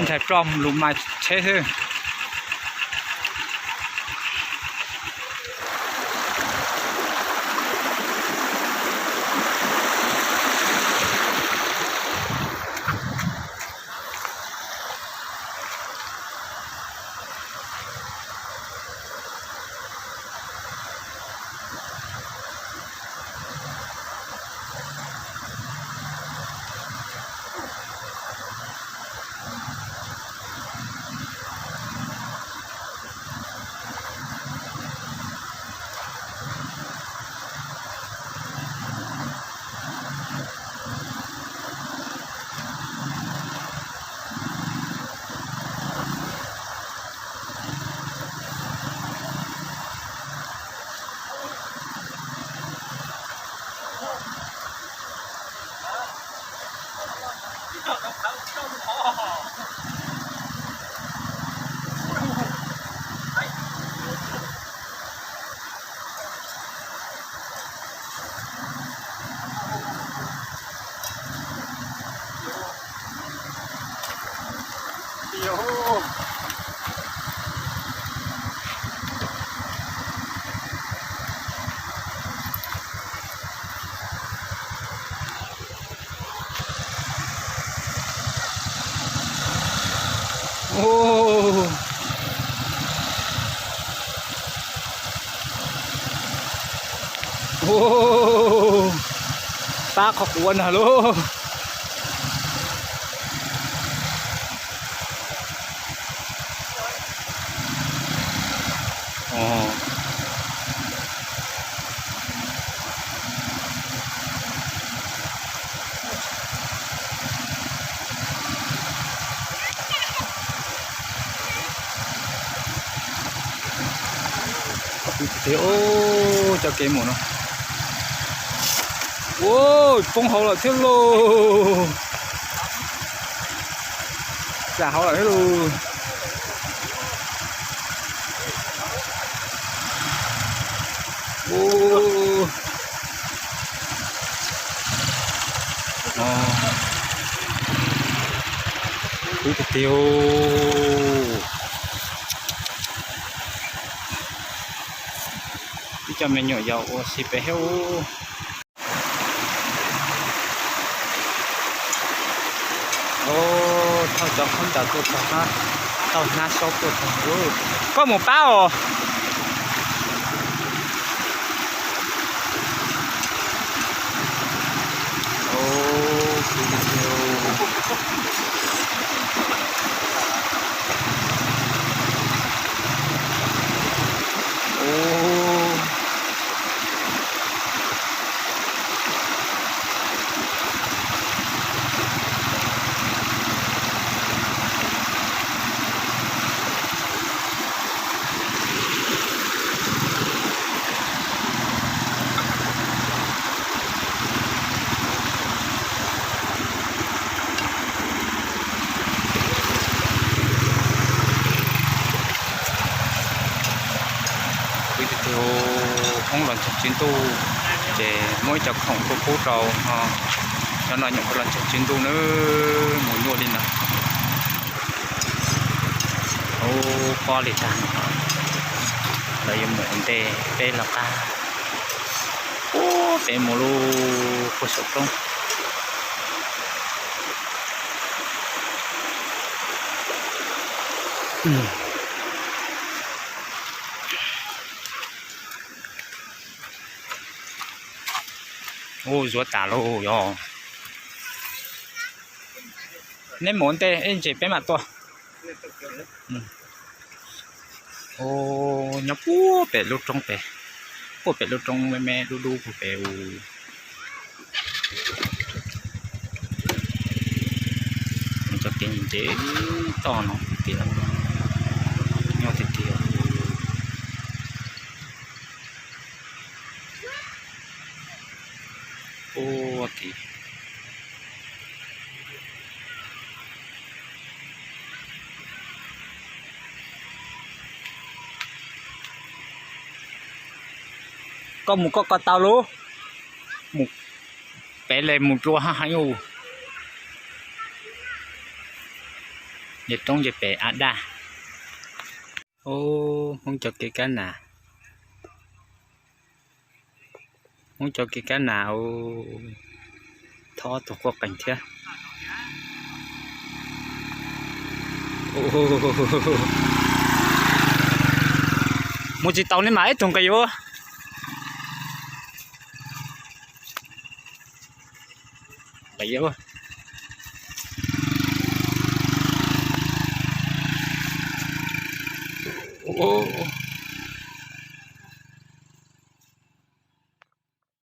Ntshai ploj lus mas tsheb xwb. Pab qhov quav ua nag lauj. Tiag tiag, cov kev mus no. Ua, poob hauv lawm thiab lauj. Txam hauv lawm thiab lauj. Ua, no, kub tiag tiag. Ib co me nyuam yaus ua si pem thiab. Thauj cov khaub ncaws tuaj txog, tau hnab saub tuaj txog. Koj mus pab os. Poob los ntsoog tsib ntuj, ces muab ib co khoom tuaj pub rau cov no nyuam qhuav los ntsoog tsib ntuj nawb, mus nyuaj li no. Ub, pob li tag no, lawv yuav mus ua ntej peb los qab. Ub, peb mus lub puag saum roob. Ub, zuav tas lauj yog. Neb mus ua ntej ib ntsis peb mam tuaj. Ub, nyob puag pem lub roob pem, puag pem lub roob me me dub dub puag pem. Cov kev ntse toj no tiag, nyob tiag tiag. Ua ke. Koj mus koj ko taw lauj. Mus pem le mus dua ha heev u. Yog roob ces pem a daj. Hmoob cov kev kab nas, Hmoob cov kev kab nas, thov tus quaj qees thiab. Mus tsis taus li mas ib tug nqis ua.